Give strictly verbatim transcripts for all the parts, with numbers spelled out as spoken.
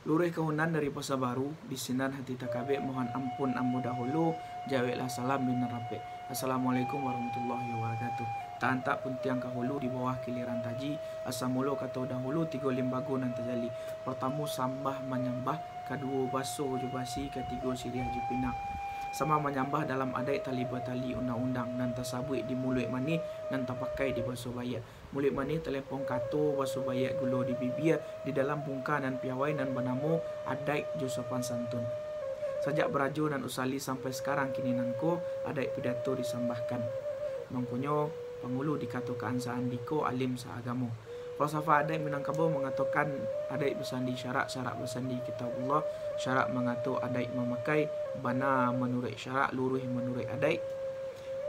Luruih kahunan dari Pasa Baru, di sinan hati takabek, mohon ampun ambo dahulu, jaweklah salam di nan rapek. Assalamualaikum warahmatullahi wabarakatuh. Taantak puntiang kahulu di bawah kiliran taji, asa mulo kato dahulu tigo limbago nan tajali. Partamo sambah manyambah, kaduo baso jo basi, katigo siriah jo pinang. Sambah manyambah dalam adaik tali batali undang-undang, nan tasabuik di muluik manih, nan tapakai di baso baiak. Muluik manih talempong kato, baso baiak gulo di bibia, di dalam bungka nan piawai nan banamo adaik jo sopan santun. Sajak barajo nan usali sampai sakarang kini nangko, adaik pidato disambahkan. Mangkonyo, pangulu dikatokan saandiko alim saagamo. Falsafah adaik Minangkabau mangatokan adaik basandi syarak, syarak basandi Kitabullah, syarak mangato adaik mamakai, bana manuruik syarak, luruih manuruik adaik.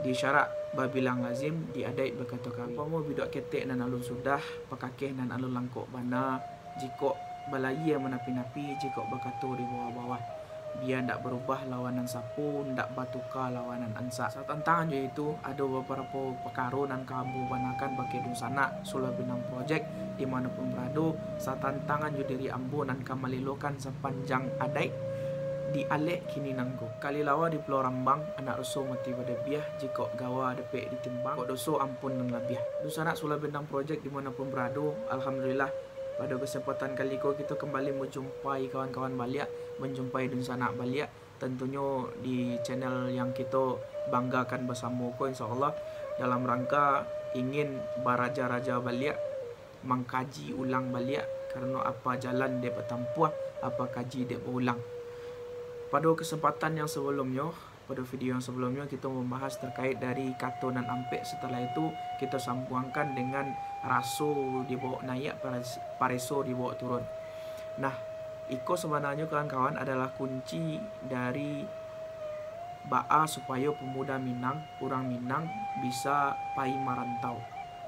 Di syarak babilang lazim, di adaik bakato kawi. Umpamo bidok ketek nan alun sudah, pakakeh nan alun langkok bana, jikok balayia manapi-napi, jikok bakato di bawah-bawah. Bia ndak barubah lawan nan sapo, ndak batuka lawan nan ansak. Satantangan jo itu, ado babarapo pakaro nan ka ambo banakan bakeh dunsanak Sula Binang Project di mano pun barado, satantangan jo diri ambo nan ka malilokan sapanjang adaik di alek kini nangko. Kalilawa di Pulau Rambang, anak ruso mati badabiah, jikok gawa dapek ditimbang, kok doso ampun nan labiah. Dunsanak Sula Binang Project di mano pun barado, alhamdulillah, pado kasempatan kali ko kito kambali manjumpai kawan-kawan baliak, manjumpai dunsanak baliak, tantunyo di channel yang kito banggakan basamo ko, insyaallah, dalam rangka ingin baraja-raja baliak, mangkaji ulang baliak, karano apa jalan dek batampuah, apa kaji dek baulang. Pado kasempatan yang sabalumnyo, pado video yang sabalumnyo, kito mambahas tarkait dari kato nan ampek, satalah itu kito sambuangkan dengan raso dibawok naiak, pares-, pareso dibawok turun. Nah, iko sabananyo, kawan-kawan, adalah kunci dari baa supayo pamuda Minang, urang Minang, bisa pai marantau.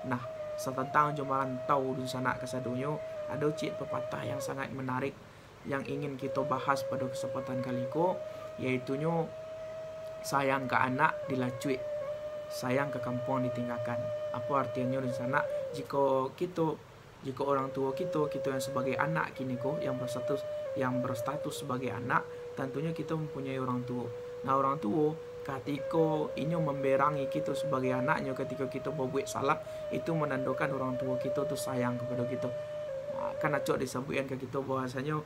Nah, satantang jo marantau, dunsanak kasadonyo, ado ciek papatah yang sangaik manarik yang ingin kito bahas pado kasempatan kali ko, yaitunyo sayang ka anak dilacuik, sayang ka kampuang ditinggakan. Apo artiannyo, dunsanak? Jikok kito, jikok urang tuo kito, kito yang sabagai anak kini ko, yang berstatus, yang berstatus sabagai anak, tantunyo kito mampunyoi urang tuo. Nah, urang tuo, katiko inyo mamberangi kito sabagai anaknyo, katiko kito babuek salah, itu manandokan urang tuo kito tu sayang kapado kito. Nah, kan acok disabuikkan ka kito bahwasanyo,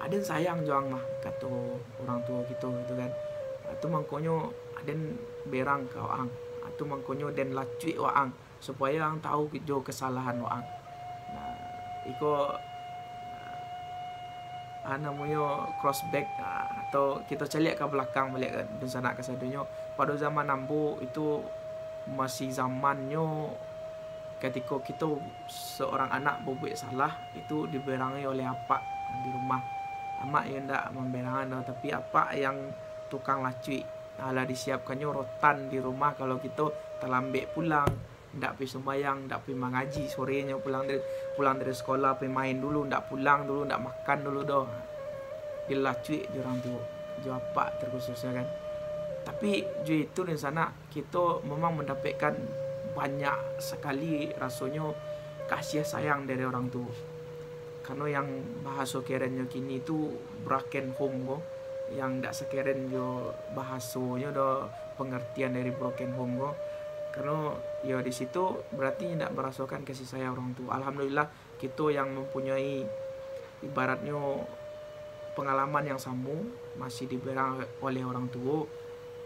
"Aden sayang jo ang mah," kato urang tuo kito gitu kan. "Itu mangkonyo aden berang ka waang. Itu mangkonyo den lacuik waang, supayo ang tahu jo kasalahan waang." Nah, iko, ah, namonyo cross back, ah, atau kito caliak ka balakang baliak, dunsanak kasadonyo. Pado zaman ambo itu masih zamannyo katiko kito seorang anak babuek salah, itu diberangi oleh apak di rumah. Amak yo ndak mamberangan doh, tapi apak yang tukang lacuik. Alah disiapkannyo rotan di rumah, kalau kito talambek pulang, ndak pai sumbayang, ndak pai mangaji, sorenyo pulang dari, pulang dari sekolah, pai main dulu, ndak pulang dulu, ndak makan dulu doh. Dilacuik jo urang tuo, jo apak terkhususnyo kan. Tapi jo itu, dunsanak, kito memang mandapekkan banyak sakali rasonyo kasih sayang dari urang tuo. Karano yang bahaso kerennyo kini tu broken home ko, yang ndak sakeren jo bahasonyo doh, pengertian dari broken home ko. Karano yo di situ berarti ndak merasokan kasih sayang urang tuo. Alhamdulillah, kito yang mempunyai ibaratnyo pengalaman yang samo, masih diberang oleh orang tuo,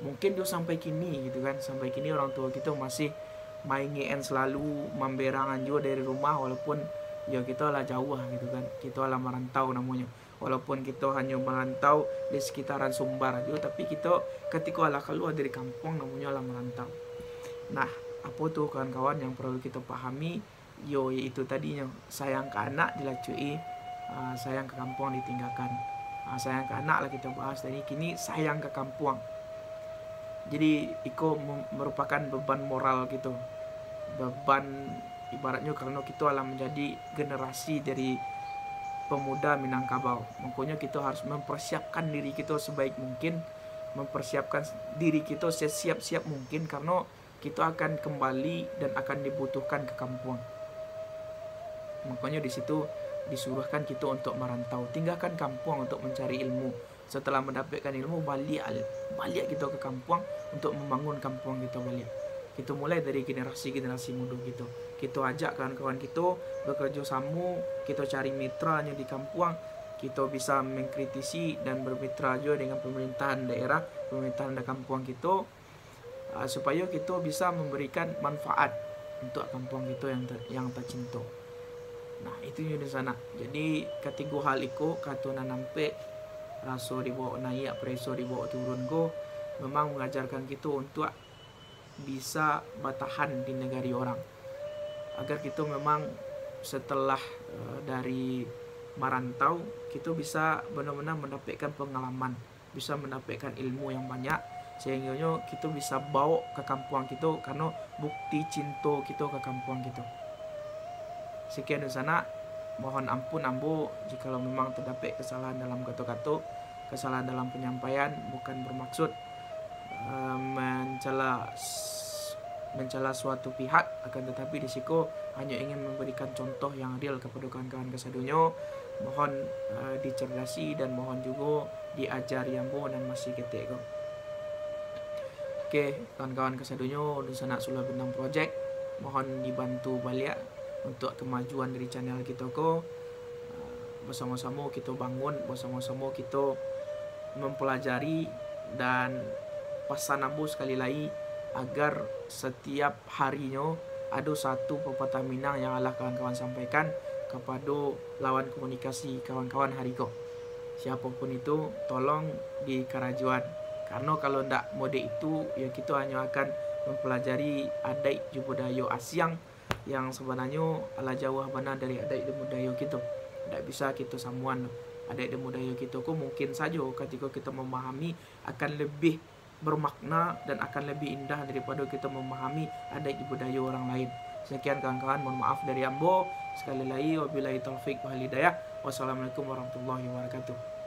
mungkin jo sampai kini gitu kan, sampai kini orang tuo kito masih maingek-an selalu, mamberangan juo dari rumah, walaupun yo kito alah jauah gitu kan, kito alah marantau namonyo. Walaupun kito hanyo marantau di sekitaran Sumbar juo, tapi kito katiko alah kalua dari kampuang namonyo alah marantau. Nah, apo tu kawan-kawan yang perlu kito pahami? Yo, itu tadinyo, sayang ka anak dilacuik-i, ah, sayang ka kampuang ditinggakan. Ah, sayang ka anak lah kito bahas tadi, kini sayang ka kampuang. Jadi, iko mem-, merupakan beban moral kito. Beban, ibaratnyo, karano kito alah manjadi generasi dari pemuda Minangkabau. Makonyo, kito harus mempersiapkan diri kito sebaik mungkin, mempersiapkan diri kito sesiap-siap mungkin, karano kito akan kembali dan akan dibutuhkan ka kampuang. Makonyo di situ, disuruahkan kito untuk marantau, tinggakan kampuang untuk mancari ilmu. Setelah mandapekkan ilmu, baliak, baliak kito ka kampuang untuk mambangun kampuang kito baliak. Kito mulai dari generasi-generasi mudo kito. Kito ajak kawan-kawan kito bakarajo samo, kito cari mitranyo di kampuang, kito bisa mengkritisi dan bermitra juo dengan pemerintahan daerah, pemerintahan da-, kampuang kito, ah, supayo kito bisa mambarikan manfaat untuak kampuang kito yang ta-, yang tacinto. Nah, itu nyo dunsanak. Jadi, katigo hal iko, kato nan ampek, raso dibaok naiak, preso dibaok turun ko, memang mangajarkan kito untuak bisa batahan di nagari orang. Agar kito memang setelah, eh, dari marantau, kito bisa bana-bana mandapekkan pangalaman, bisa mandapekkan ilmu yang banyak, sahinggonyo kito bisa baok ka kampuang kito, karano bukti cinto kito ka kampuang kito. Sekian dunsanak, mohon ampun ambo jikalau memang tadapek kasalahan dalam kato-kato, kasalahan dalam panyampaian, bukan bermaksud, eh, mancala, mancala suatu pihak, akan tatapi di siko hanyo ingin mambarikan contoh yang real kapado kawan-kawan kasadonyo. Mohon, eh, dicerdasi dan mohon jugo diajari ambo nan masih ketek ko. Oke, kawan-kawan kasadonyo, dunsanak Suluah Bintang Project, mohon dibantu baliak untuak kamajuan dari channel kito ko. Ah, basamo-samo kito bangun, basamo-samo kito mampalajari, dan pasan ambo sakali lai, agar satiap harinyo ado satu papatah Minang yang alah kawan-kawan sampaikan kapado lawan komunikasi kawan-kawan hari ko. Siapopun itu, tolong dikarajoan. Karano kalau ndak model itu, yo kito hanyo akan mampalajari adaik jo budayo asiang yang sabananyo alah jauah bana dari adaik dan budayo kito. Ndak bisa kito samoan doh. Adaik dan budayo kito ko mungkin sajo katiko kito mamahami akan labiah bermakna dan akan labiah indah daripado kito mamahami adaik dan budayo urang lain. Sakian kawan-kawan, mohon maaf dari ambo. Sakali lai, wabillahi taufik wal hidayah. Wassalamualaikum warahmatullahi wabarakatuh.